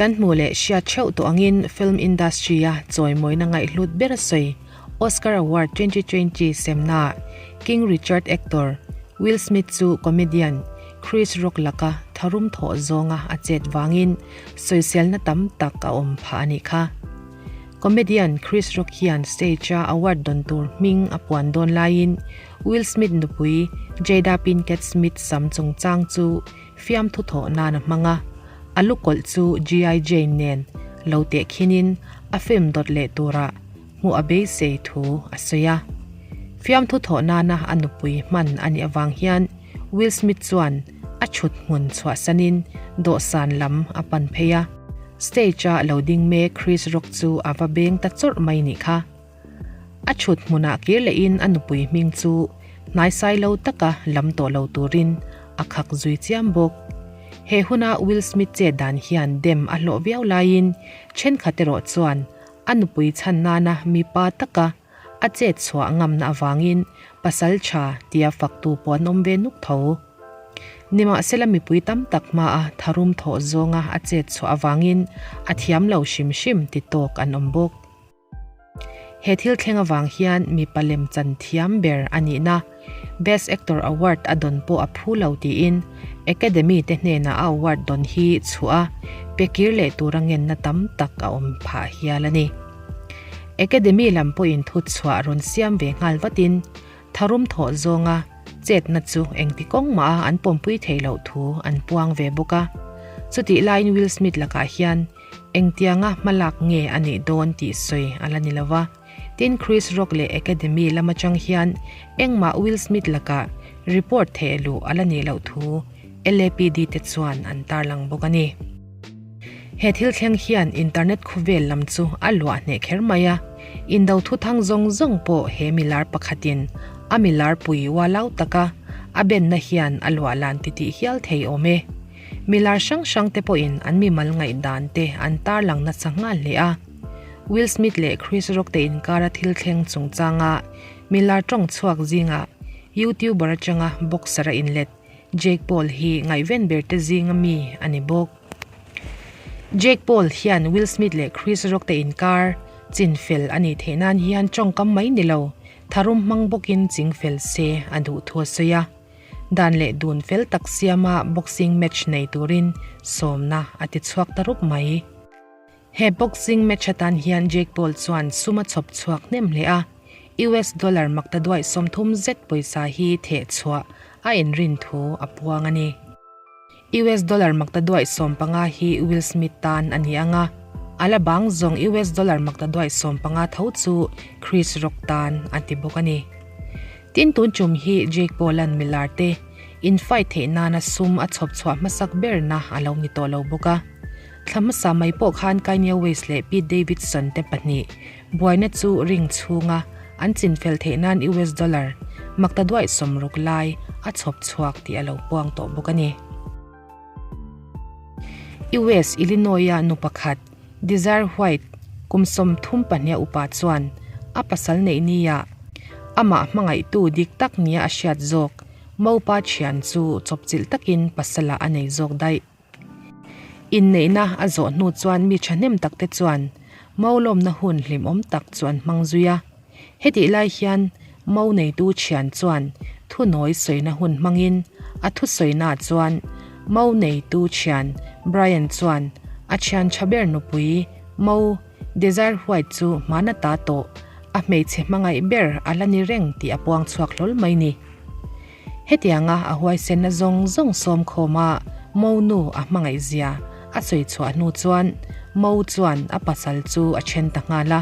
Kan hmuh leh hriat theuh tawh angin film industry-a chawimawina ngaihhlut ber a sawi Oscar Award 2020 semnaah King Richard actor Will Smith chu comedian Chris Rock laka tharum thawh zawnga a chet vangin sawiselna tam tak a awm phah a nih kha. Comedian Chris Rock hian stage-a award dawn tur hming a puan dawn laiin Will Smith nupui Jada Pinkett Smith sam chungchang chu fiamthu thawh nan a hmang a, a lukawlh chu GI. Jane nen lo tehkhinin a film dawt leh turah hmuh a beisei thu a sawi a. Fiamthu thawh nana a nupui hman a nih avang hian Will Smith chuan a chhut hmun chhuahsanin dawhsan lam a pan phei a. Stage-a lo ding mek Chris Rock chu a va beng ta chawrh mai nih kha. A chhut hmunah kir lehin a nupui hming chu hnaisai lo taka lam tawh lo turin a khak zui chiam bawk. He huna Will Smith chet dan hian dem a hlawh viau laiin thenkhat erawh chuan a nupui chhan nana mipa taka a chet chhuah ngamna avangin pasal tha tia faktu pawh an awm ve nuk tho. Nimahsela mipui tam tak hmaa tharum thawh zawnga a chet chhuah avangin a thiam lo hrim hrim ti tawk an awm bawk. He thil thleng avang hian mipa lemchan thiam ber a nihna Best Actor Award a dawn pawh a phu lo tiin Academy te hnenah a award dawn hi chhuah a pe kir leh tura ngenna tam tak a awm phah hial a ni. Academy lam pawhin thuchhuah rawn siam ve nghal vatin tharum thawh zawnga chetna chu engti kawng mah a an pawmpui theih loh thu an puang ve bawk a. Chutih laiin Will Smith lakah hian Engtianga hmalak nge a nih dawn tih sawi a la ni lo va. Tin, Chris Rock leh Academy lam atang hian engmah Will Smith lakah report theh luh a la nih loh thu LAPD te chuan an tarlang bawk a ni. He thil thleng hian internet khawvel lam chu a luah hneh kher mai a, indo thuthang zawng zawng pawh he milar pakhatin a milar pui ualau taka a benna hian a luah lan titih hial thei awm e. Milar hrang hrang te pawhin an mimal ngaihdan te an tarlang nasa nghal hle a. Will Smith leh Chris Rock te inkara thil thleng chungchanga milar tawng chhuak zingah YouTuber atanga boxer a inlet Jake Paul hi ngaihven ber te zinga mi a ni bawk. Jake Paul hian Will Smith leh Chris Rock te inkar chinfel a nih theih nan hian tawngkam mai ni lo, tharum hmang bawkin chingfel se a duh thu a sawi a. Dan leh dun fel tak siama boxing match nei turin sawmna a ti chhuak ta rup mai. He boxing match atan hian Jake Paul chuan sum a chhawp chhuak hnem hle a, US dollar maktaduaih 30 zet pawisa hi theh chhuah a inrin thu a puang a ni. US dollar maktaduaih 15 hi Will Smith tan a ni ang a, a la bang zawng US dollar maktaduaih 15 tho chu Chris Rock tan a ti bawk a ni. Tin tun tum hi Jake Paul-a'n milar te in fight theih nana sum a chhawp chhuah hmasak berna a lo ni tawh lo bawk a. Thla hmasa mai pawh khan Kanye West leh Pete Davidson te pahnih buaina chu ring chhunga an chinfel theih nan US dollar maktaduaih 60 lai a chhawp chhuak tih a lo puang tawh bawk a ni. US Illinois-a nu pakhat Desire White kum 32 upa chuan a pasal neih nia amah hmangaihtu dik tak nia a hriat zawk Mopa thian chu chawpchilh takin pasalah a nei zawk daih. Inneihna a zawh hnu chuan mi thahnem takte chuan Mo lawmna hun hlimawm tak chu an hmang zui a. Hetih lai hian Mo neitu thian chuan thunawi sawina hun hmangin a thusawinaah chuan Mo neitu thian Brian chuan a thian tha ber nupui Mo Desire White chu hmana ta tawh a hmeichhe hmangaih ber a la ni reng tih a puang chhuak hlawl mai ni. Hetianga a huaisenna zawng zawng sawm khawma Mo nu a hmangaih zia a sawi chhuah hnu chuan Mo chuan a pasal chu a then ta nghal a.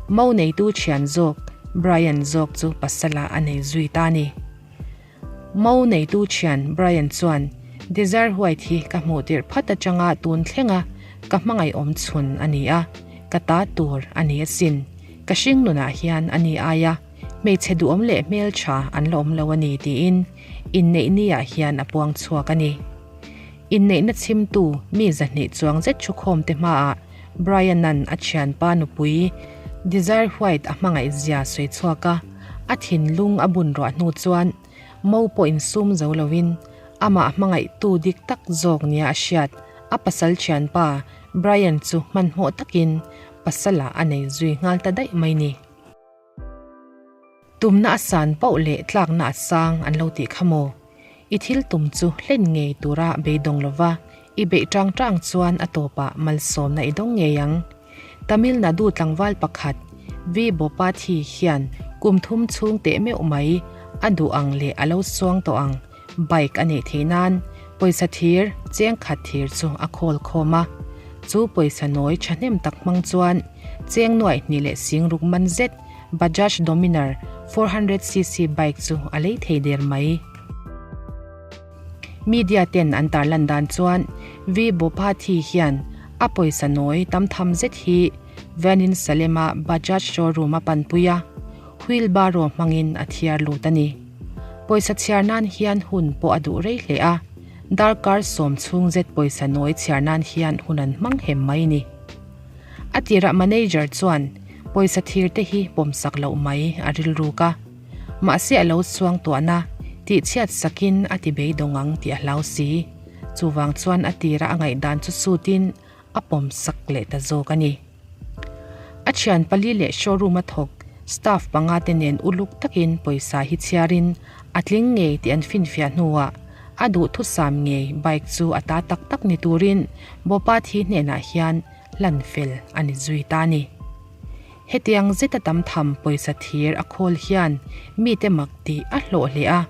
Mo neitu thian zawk Brian zawk chu pasala a nei zui ta a ni. Mo neitu thian Brian chuan Desire White hi ka hmuh tirh phat atanga tun thlenga ka hmangaih awm chhun a ni a, ka ta tur a ni asin. Ka hring nunah hian a ni aia Hmeichhe duhawm leh hmeltha an la awm lo a ni tiin inneih niah hian a puang chhuak a ni. Inneihna chhimtu mi 200 chuang zet thukhawmte hmaah Brian-a'n a thianpa nupui Desire White a hmangaih zia sawi chhuak a, a thinlung a bun ruah hnu chuan Mo pawh insum zo loin amah hmangaihtu dik tak zawk nia a hriat a pasal thianpa. Brian chu hmanhmawh takin pasala a nei zui nghal ta daih mai ni. Tumna a san pauh leh tlakna a sang an lo tih kha maw? I thil tum chu hlen ngei tura beidawng lova i beih tang tang chuan a tawpah malsawmna i dawng ngei ang. Tamil Nadu tlangval pakhat V Bopathi hian kum thum chhung teh meuh mai a duh ang leh a lo suang tawh ang bike a neih theih nan pawisa thir cheng khat thir chu a khawl khawm a. Chu pawisa nawi thahnem tak hmang chuan cheng nuaih hnih leh sing ruk man zet Bajaj Dominar 400cc bike chu a lei thei der mai. Media ten an tarlan dan chuan V Bophathi hian a pawisa nawi tam tham zet hi Vanin Salem-a Bajaj showroom a panpui a, wheelbarrow hmangin a thiar lut a ni. Pawisa chhiar nan hian hun pawh a duh rei hle a, darkar sawm chhung zet pawisa nawi chhiar nan hian hun an hmang hem mai ni. A tirah manager chuan pawisa thir te hi pawmsak loh mai a rilruk a, mahse a lo chuang tuahna tihchhiat sakin a ti beidawng ang tih a hlau si. Chuvang chuan a tira a ngaihdan chu sutin a pawmsak leh ta zawk a ni. A thian pali leh showroom a thawk staff panga te nen uluk takin pawisa hi chhiarin a tling ngei tih an finfiah hnuah a duhthusam ngei bike chu a ta tak tak ni turin Bawpathi hnenah hian hlan fel a ni zui ta a ni. Hetiang zeta tam tham pawisa thir a khawl hian mite mak tih a hlawh hle a.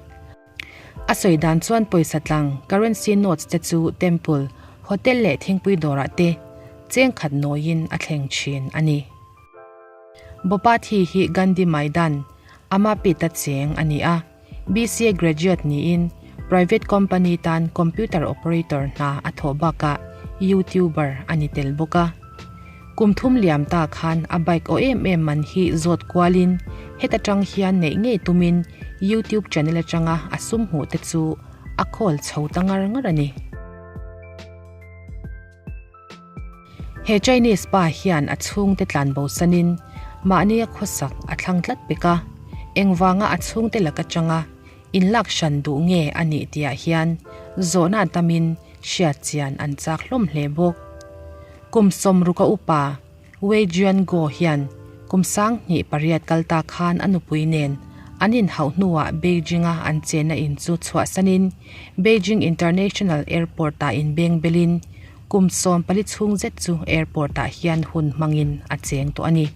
A sawi dan chuan pawisa tlang, currency notes, te chu temple, hotel leh thingpui dawrah te cheng khat nawiin a thleng thin a ni. Bawpathi hi Gandhi Maidan, Amapita cheng a ni a. BCA graduate niin private company tan computer operator hna a thawh bakah YouTuber a ni tel bawk a. Kum thum liam ta khan a bike aw em em man hi zawt kualin heta tang hian neih ngei tumin YouTube channel atanga a sum hmuh te chu a khawl chho ta ngar ngar a ni. He Chinese pa hian a chhungte tlan bosanin mahnia khawsak a thlang tlat pek a, engvanga a chhungte lak atanga inlak hran duh nge a nih tihah hian zawhna tamin hriat chian an chak hlawm hle bawk. Kum sawmruka upa Wei Jianguo hian kum 2008 kal ta khan a nupui nen an inhauh hnuah Beijing-a an chenna in chu chhuahsanin Beijing International Airport-ah inbeng belin kum 14 chhung zet chu airport-ah hian hun hmangin a cheng tawh a ni.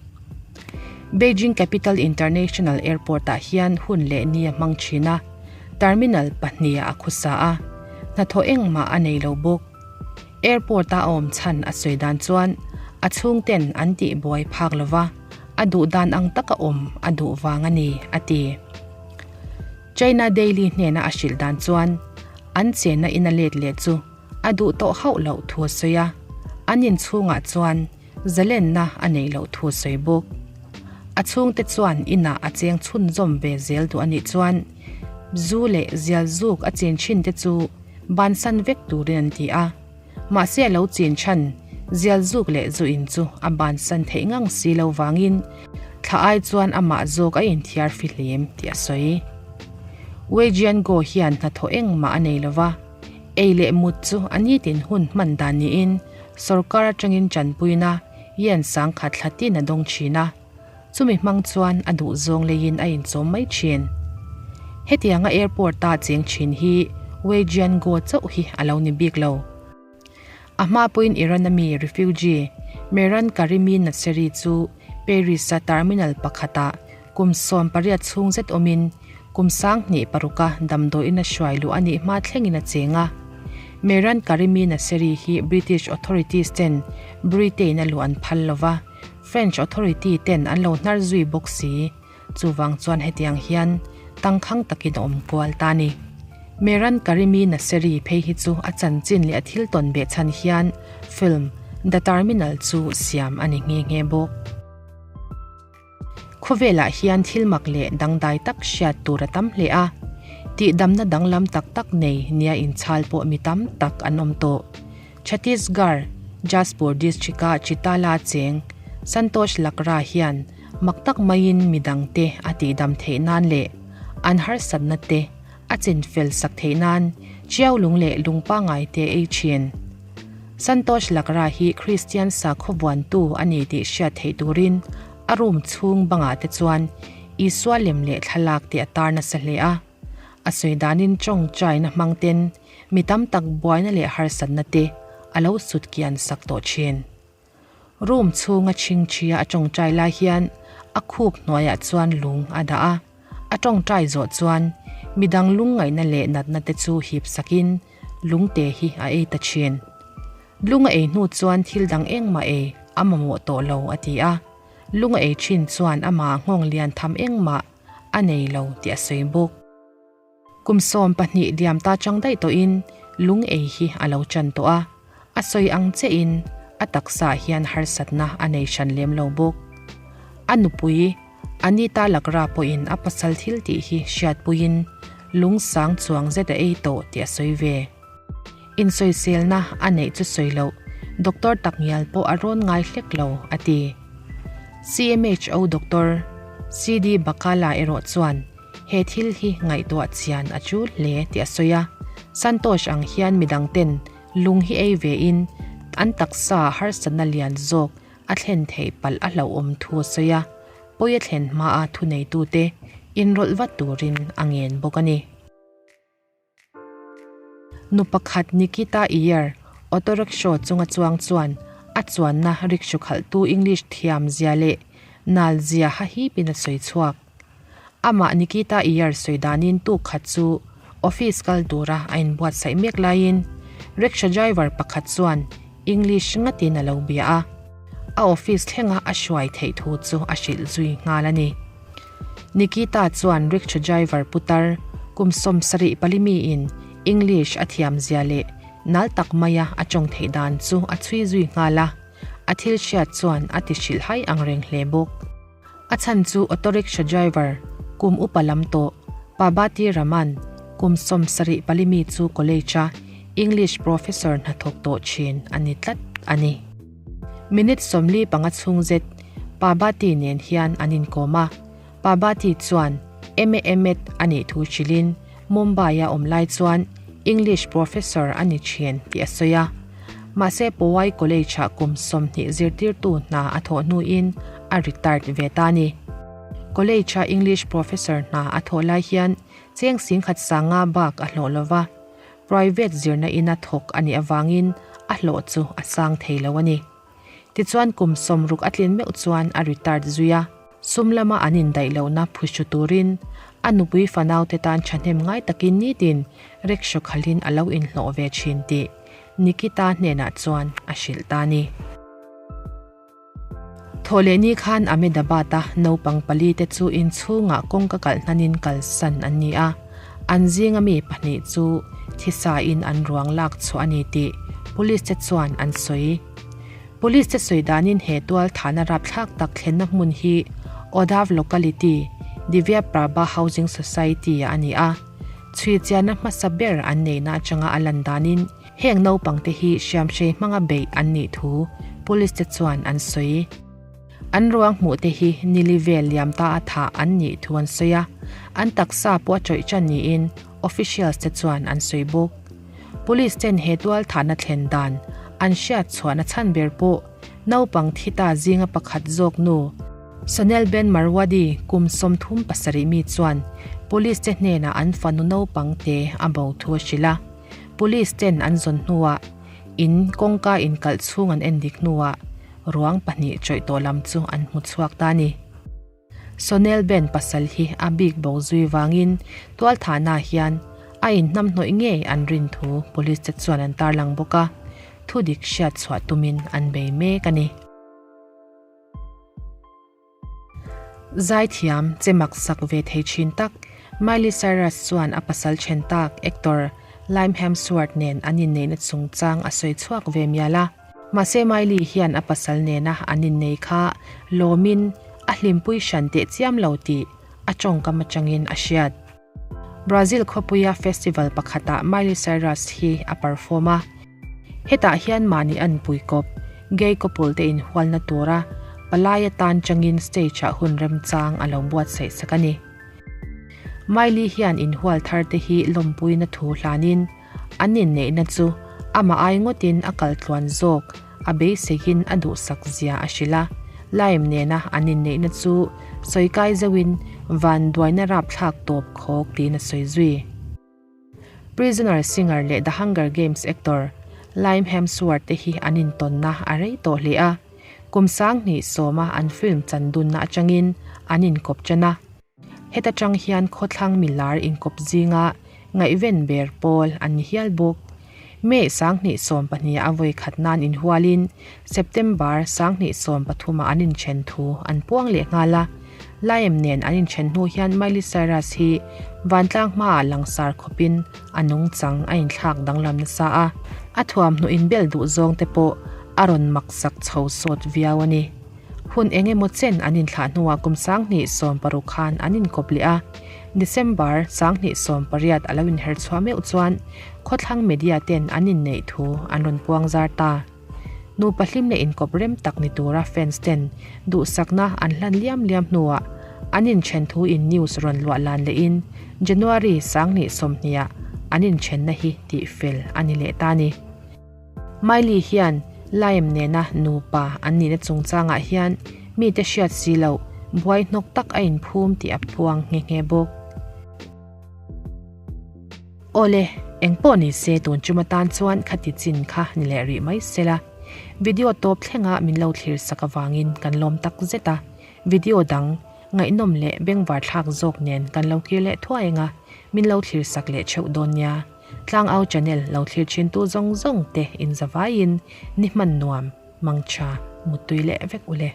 Beijing Capital International Airport-ah hian hun leh ni a hmang thin a, terminal pahniha a khusa a, hnathawh engmah a nei lo bawk. Airport-a a awm chhan a sawi dan chuan a chhungten an tih buai phak lo va, a duh dan ang taka awm a duh vang a ni, a ti. China Daily hnena a hrilh dan chuan an chenna ina let leh chu a duh tawh hauh loh thu a sawi a, an inchhungah chuan zalenna a neih loh thu a sawi bawk. A chhungte chuan inah a cheng chhunzawm ve zel duh a nih chuan zu leh zial zuk a chin thin te chu bansan vek turin an ti a, mahse a lo chin chhan zial zuk leh zu in chu a bansan theih ngang si lo vangin thla ai chuan amah zawk a inthiar fihlim tih a sawi. Wei Jianguo hian hnathawh engmah a nei lo va, ei leh mut chu a nitin hun hman dan niin sorkar atangin tanpuina yen sangkhat thla tin a dawng thin a. Chumi hmang chuan a duh zawng leiin a inchawm mai thin. Hetianga airport-a cheng thin hi Wei Jianguo chauh hi a lo ni bik lo. A hma pawhin Iran-a mi refugee Mehran Karimi Nasseri chu Paris-a terminal pakhatah kum 18 chhung zet awmin kum 2006-a damdawiin a hruai luh a nih hma thlengin a cheng a. Mehran Karimi Nasseri hi British authorities ten Britain-a luh an phal lo va. French authority ten an lo hnar zui bawk si, chuvang chuan hetiang hian tangkhang takin a awm kual ta ni. Mehran Karimi Nasseri phei hi chu a chanchin leh a thil tawn beh chhan hian film The Terminal chu siam a ni nghe nghe bawk. Khawvelah hian thil mak leh dangdai tak hriat tur a tam hle a, tihdamna danglam tak tak nei nia inchhal pawh mi tam tak an awm tawh. Chhattisgarh, Jashpur district-a Chitala cheng Santosh Lakra hian mak tak maiin midangte a tihdam theih nan leh an harsatna te a chinfel sak theih nan chiau lung leh lung pangngai te ei thin. Santosh Lakra hi Kristian sakhaw vuantu a ni tih hriat theih turin a room chhung bangah te chuan Isua lem leh thlalak te a tar nasa hle a. A sawi danin tawngtaina hmang ten mi tam tak buaina leh harsatna te a lo sut kian sak tawh thin. Room chhunga chhingchhia a tawngtai lai hian a khup hnuaiah chuan lung a dah a, a tawngtai zawh chuan midang lungngaihna leh natna te chu hip sakin lungte hi a ei ta thin. Lung a ei hnu chuan thil dang engmah ei a mamawh tawh lo a ti a, lung a ei thin chuan amah nghawng lian tham engmah a nei lo tih a sawi bawk. Kum 12 diam ta chang daih tawhin lung ei hi a lo chan tawh a, a sawi ang chiahin a taksa hian harsatna a nei hran lem lo bawk. A nupui Anita Lakra pawhin a pasal thil tih hi hriatpuiin lung sang chuang zet a ei tawh tih a sawi ve. Insawiselna a neih chu sawi loh, doctor takngial pawh a rawn ngai hlek lo, a ti. CMHO Doctor CD Bakala erawh chuan He thil hi ngaihtuah chian a chul hle tih a sawi a, Santosh ang hian midang ten lung hi ei ve in an taksa harsatna lian zawk a thlen theih palh a hlauhawm thu a sawi a, pawi a thlen hmaa thuneitute inrawlh vat turin a ngen bawk a ni. Nu pakhat Nikita Iyer auto rickshaw chunga chuang chuan a chuanna rickshaw khalhtu English thiam zia leh nal zia ha hipin a sawi chhuak. Amah Nikita Iyer sawi danin tuk khat chu office kal tura a inbuatsaih mek laiin rickshaw driver pakhat chuan English ngatin a lo bia a, a office thlenga a hruai theih thu chu a hrilh zui nghal a ni. Nikita chuan rickshaw driver putar kum 74 miin English a thiam zia leh nal tak maia a tawng theih dan chu a chhui zui nghal a, a thil hriat chuan a ti hrilh hai ang reng hle bawk. A chhan chu auto rickshaw driver kum upa lam tawh Pabati Raman kum 74 mi chu college a English professor hnathawk tawh thin a ni tlat a ni. Minute 45 chhung zet Pabati nen hian an inkawm a, Pabati chuan MA MEd a nih thu hrilhin Mumbai-a awm lai chuan English professor a ni thin tih a sawi a. Mahse Powai College-ah kum 20 zirtirtu hna a thawh hnuin a retired ve ta a ni. College-a English professor hna a thawh lai hian cheng singkhat sanga bak a hlawh lo va, private zirna ina thawk a nih avangin a hlawh chu a sang thei lo a ni. Tichuan kum 60 a tlin meuh chuan a retired zui a, sum lama an indaih lohna phuhru turin a nupui fanaute tan thahnem ngai takin nitin rickshaw khalhin a lo inhlawh ve thin tih Nikita hnenah chuan a hrilh ta a ni. Thawhlehni khan Ahmedabad-a naupang pali te chu inchhungah kawngka kalh hnanin kalsan an ni a, an zinga mi pahnih chu thisain an ruang lak chhuah a ni tih police te chuan an sawi. Police te sawi danin he tual thahna rapthlak tak thlenna hmun hi Odhav locality, Divya Prabha Housing Society-ah a ni a, chhui chianna hmasa ber an neihna atanga a lan danin Heng naupang te hi hriamhrei hmanga beih an nih thu police te chuan an sawi. An ruang hmuh te hi nili vel liam ta a thah an nih thu an sawi a, an taksa pawh a chawih tan niin officials te chuan an sawi bawk. Police ten he tual thahna thlen dan an hriat chhuahna chhan ber pawh naupang thi ta zinga pakhat zawk nu Sonel Ben Marwadi kum 37 mi chuan police te hnenah an fanu naupang te a bo thu a hrilh a. Police ten an zawn hnuah in kawngka inkalh chhung an en dik hnuah ruang pahnih chawih tawh lam chu an hmu chhuak ta a ni. Sonel Ben pasal hi a bik bo zui vangin tualthahna hian a inhnamhnawih ngei an rin thu police te chuan an tarlang bawk a, thudik hriat chhuah tumin an bei mek a ni. Zaithiam che mak sak ve thei thin tak Miley Cyrus chuan a pasal then tak actor Liam Hemsworth nen an inneihna chungchang a sawi chhuak ve mial a. Mahse Miley hian a pasal nena an innei kha lawmin a hlimpui hran teh chiam lo tih a tawngkam atangin a hriat. Brazil khawpuia festival pakhatah Miley Cyrus hi a perform a. Hetah hian mahni an pui kawp, gay couple te inhualna tura palai atan changin stage-ah hun remchang a lo buatsaih sak a ni. Miley hian inhual thar te hi lawmpuina thu hlanin an inneihna chu Amah ai ngawtin a kal tluan zawk a beiseiin a duhsak zia a hrilh a. Lime nena an inneihna chu sawi kai zeuhin vanduaina rapthlak tawp khawk tiin a sawi zui. Prisoner singer leh The Hunger Games actor Lime Hemsworth te hi an intawnna a rei tawh hle a, kum 2010 a an film chan dunna atangin an inkawp tan a. Heta tang hian khawthlang milar inkawp zinga ngaihven ber pawl an ni hial bawk. May 2012 a vawi khat nan inhualin September 2013 ah an inthen thu an puang leh nghal a. Liam nen an inthen hnu hian Miley Cyrus hi vantlang hmaah langsar khawpin a nungchang a inthlak danglam nasa a, a thuamhnuh inbel duh zawng te pawh a rawn maksak chho sawt viau a ni. Hun eng emaw chen an inthlah hnuah kum 2016 khan an inkawp leh a, December 2018 a lo inher chhuah meuh chuan khawthlang media ten an inneih thu an rawn puang zar ta. Nupa hlim leh inkawp rem tak ni tura fans ten duhsakna an hlan liam liam hnuah an inthen thu in news rawn luah lan lehin January 2020 ah an inthenna hi tihfel a ni leh ta a ni. Miley hian Liam nena nupa an nihna chungchangah hian mite hriat si loh buai hnawk tak a inphum tih a phuang nghe nghe bawk. Awle, engpawh ni se tun chuma tan chuan khati chin kha ni leh rih mai sela. Video tawp thlenga min lo thlir sak avangin kan lawm tak zet a, video dang ngaihnawm leh bengvar thlak zawk nen kan lo kir leh thuai anga min lo thlir sak leh theuh dawn nia. Tlangau channel lo thlir thin tu zawng zawng te in zavaiin ni hman nuam, mangtha, muttui leh vek ule.